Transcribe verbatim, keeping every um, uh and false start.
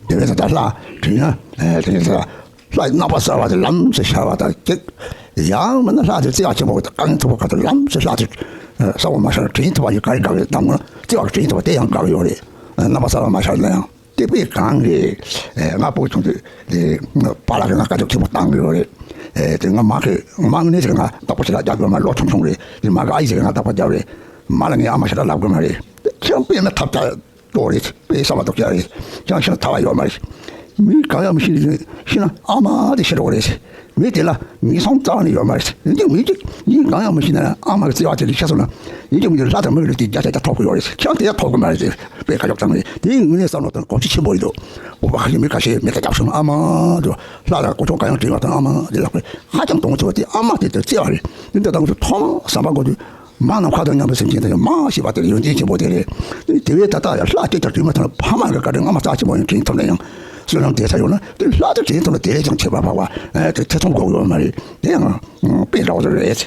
དེ་བས་ད་ལྟ་ལྷ་དྲན་ན་དེ་ནས་ད་ལྷ་རྣམ་པ་གསལ་བ་དེ་ལམ་སེང་ཤར་བ་དང་གཅིག་ཡང་མིན་ན་ལྷ་དེ་བརྩེ་བ་ཆེན་པོ་དང་དཀའ་ངལ་ཐུག་པ་ག་དུས་ལམ་སེང་ལྷ་དེ་གསལ་བོ་མ་ཤར་དྲན་ཐུབ་པ་ཡི་ག་རེ་དགའ་གི་དང་། བརྩེ་བ་གི་དྲན་ཐུབ་པ་དེ་ཡང་དགའ་གི་ཡོད་རེད། རྣམ་པ་གསལ་བ་མ་ཤར་ན་ཡང་། དེ་དཔེ་གང་གི་ང་ཕྲུ་གུ་ཆུང་དུས་དེ་པཱ་ལགས་ཀྱིས་ང་དཀའ་སྡུག་ཆེན་པོ་བཏང་གི་ཡོད་རེད། དེ་ང་མ་གི་མ་ངི་ནས་ང་བདག་པོ་ཞེ་དྲག་རྒྱག་དགོས་མ། ལོ་ཆུང་ཆུང་རེད། དེ་མ་གི་ཨ་ཡེ་ཟེར་ང་བདག་པོ་རྒྱབ་རེད། མ་ལ་ངའི་ཨ་མ་ཞེ་དྲག་ལབ་དགོས་མ་རེད། ཁྱེད་དཔེ་ན་ཐབས་ཆག་ཏོ་རེད། དཔེ་བསམ་པ་སྡུག་ཅག་རེད། ཁྱེད་ཤི་ན་ཐར་བ་ཡོད་མ་རེད། མི་གང་ཡང་མི་ཤི་ནས་ཤི་ན་ཨ་མ་དེ་ཤི་འགྲོ་གི་རེད། མི་དེ་ལ་ངན་སོང་རྩ་བ་ནས་ཡོད་མ་རེད། ཡིན་གྱི་མི་གཅིག་ཡིན་གང་ཡང་མི་ཤི་ན་ཨ་མ་གི་བརྩེ་བ་དེ་ལས་ཤི་སོང་ན་ཡིན་གྱི་མི་དེ་ལྷ་དང་མི་གི་ལུས་དེ་བརྒྱ་ཆ་བརྒྱ་ཐོབ་གི་ཡོད་རེད། ཁྱེད་དེ་ཡང་ཐོབ་གི་མ་རེད། དེ་དཔེ་ཁ་ཕྱོགས་ཙམ་རེད། དེའི་ངོས་ནས་བསམ་བློ་བཏང་གོམས་གཤིས་ཆེན་པོ་ཡིན་འདུག་བོད་པ་ཁ་ཤས་མི་ཁ་ཤས་མེ་མདའ་རྒྱབ་སོང་ཨ་མ་དེ་ལྷ་དང་གོ་ཆུང་གང་ཡང་དྲན་བ་དང་ཨ་མ་དེ་ལ་དཔེ་ཧ་ཅང་དོན་ཆེ་བ་དེ་ཨ་མ་དེ་དེ་བརྩེ་བ་རེད། འདི་འདྲ་དང་ཚོ་ཐོག་མ་བསམ་པ་དགོས་དུས། མ་རྣམས་ཁ་དོག་མཉམ་པའི་སེམས་ཅན་དང་ཡང་མ་ཤེས་པ་དེ་ལ་ཡོན་ཏན་ཆེན་པོ་དེ་རེད། དེ་བས་ད་ལྟ་ཡང་ལྷ་སྐྱེ་ཀྱང་དྲིན་མ་ཐོན་ལ་ཕ་མ་གི་བཀའ་དྲིན་སྔ་མ་རྩ་ཆེན་པོ་ཡང་དྲིན་ཐོབ་ན་ཡང་བསོད་ནམས་དེ་ཚ་ཡོད་ན་དེ་ལྷ་དེ་དྲིན་ཐོབ་ན་དེ་ལས་ཀྱང་ཁྱད་པར་འཕགས་པ་དེ་ཐེ་ཚོམ་དགོས་ཡོད་མ་རེད། དེ་ཡང་དཔེ་འདྲ་བོ་རེད།